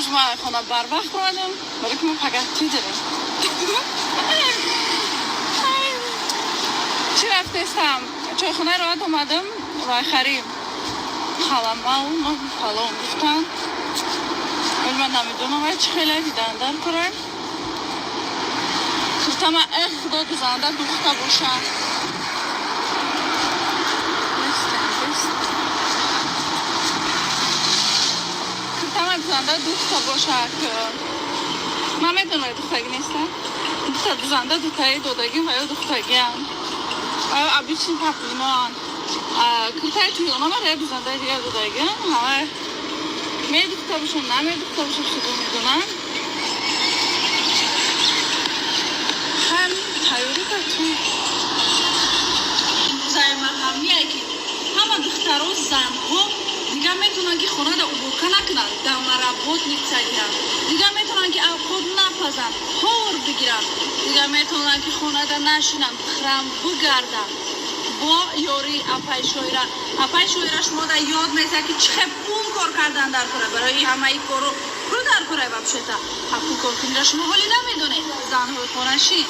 Имрӯз ма хона барвақт омадем, барои ки мо пагах тӯй дорем. Чӣ рафтестам? Чойхонаи роҳат омадам ва харим қаламау фалон гуфтан. Вале ман намедонам, вай чӣ хеле дидан дар кора. Гуфтама, эх, худо, дузанда духта боша. Куртама дузанда духта боша. Ман медонам, духтагӣ неста. Дута дузанда дутаи додагим ва ё духтагиам. Обычный паплиноан. Куртаи туёна мара дузандаи дигар додагиам. Ҳама медухта бошам, намедухта бошам, худо медонам. Ҳам тайёрӣ ба туй. Займаҳамие ки ҳама духтаро, занҳо дигар метавонанд, ки хонада уборка накунанд, домоработница гиранд, дигар метавонанд, ки авқот напазанд, повар бигиранд, дигар метавонанд, ки хонада нашинанд, бихӯранд, бигарданд бо ёрии апаи Шоира. Апаи Шоира шумода ёд метиҳад, ки чӣ хел пул кор кардан дар кора. Барои ҳамаи кору пул дар кора вообще-то. А пул кор кунира шумо ҳоле намедонед, занҳои хонашин.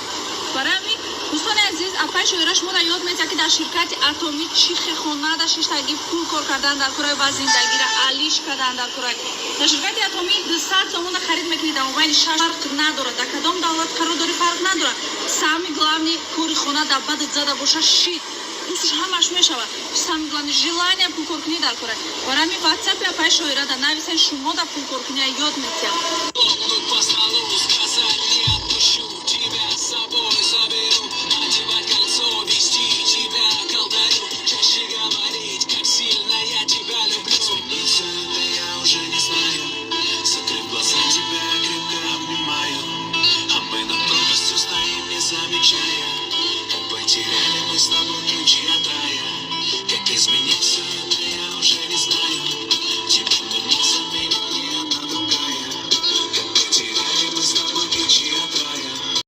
Барои ҳамин, дӯстони азиз, апаи Шоира шумода ёд метиҳад, ки дар ширкати Атомӣ чӣ хел хонада шиштагӣ пул кор кардан дар кораи ва зиндагира алиш кардан дар кораи. Дар ширкати Атомӣ 200 сомона харид мекунӣ, дар мобайни шаш фарқ надорад, дар кадом давлат қарор дорӣ, фарқ надорад. Самый главный, кори хона дар бадат зада боша, шит дӯстш ҳамаш мешавад. Самый главный, желание пулкоркунӣ дар кора. Барои ҳамин ватсапи апаи Шоира да нависен, шумо да пулкоркуния ёд метиҳад. Хлопнуть по столу, сказать: не отпущу тебя, с собой заберу, одевать кольцо, вести тебя к алтарю, чаще говорить, как сильно я тебя люблю. Измениться это я уже не знаю, закрыв глаза, тебя крепко обнимаю, а мы над пропастью стоим, не замечая, как потеряли мы с тобой.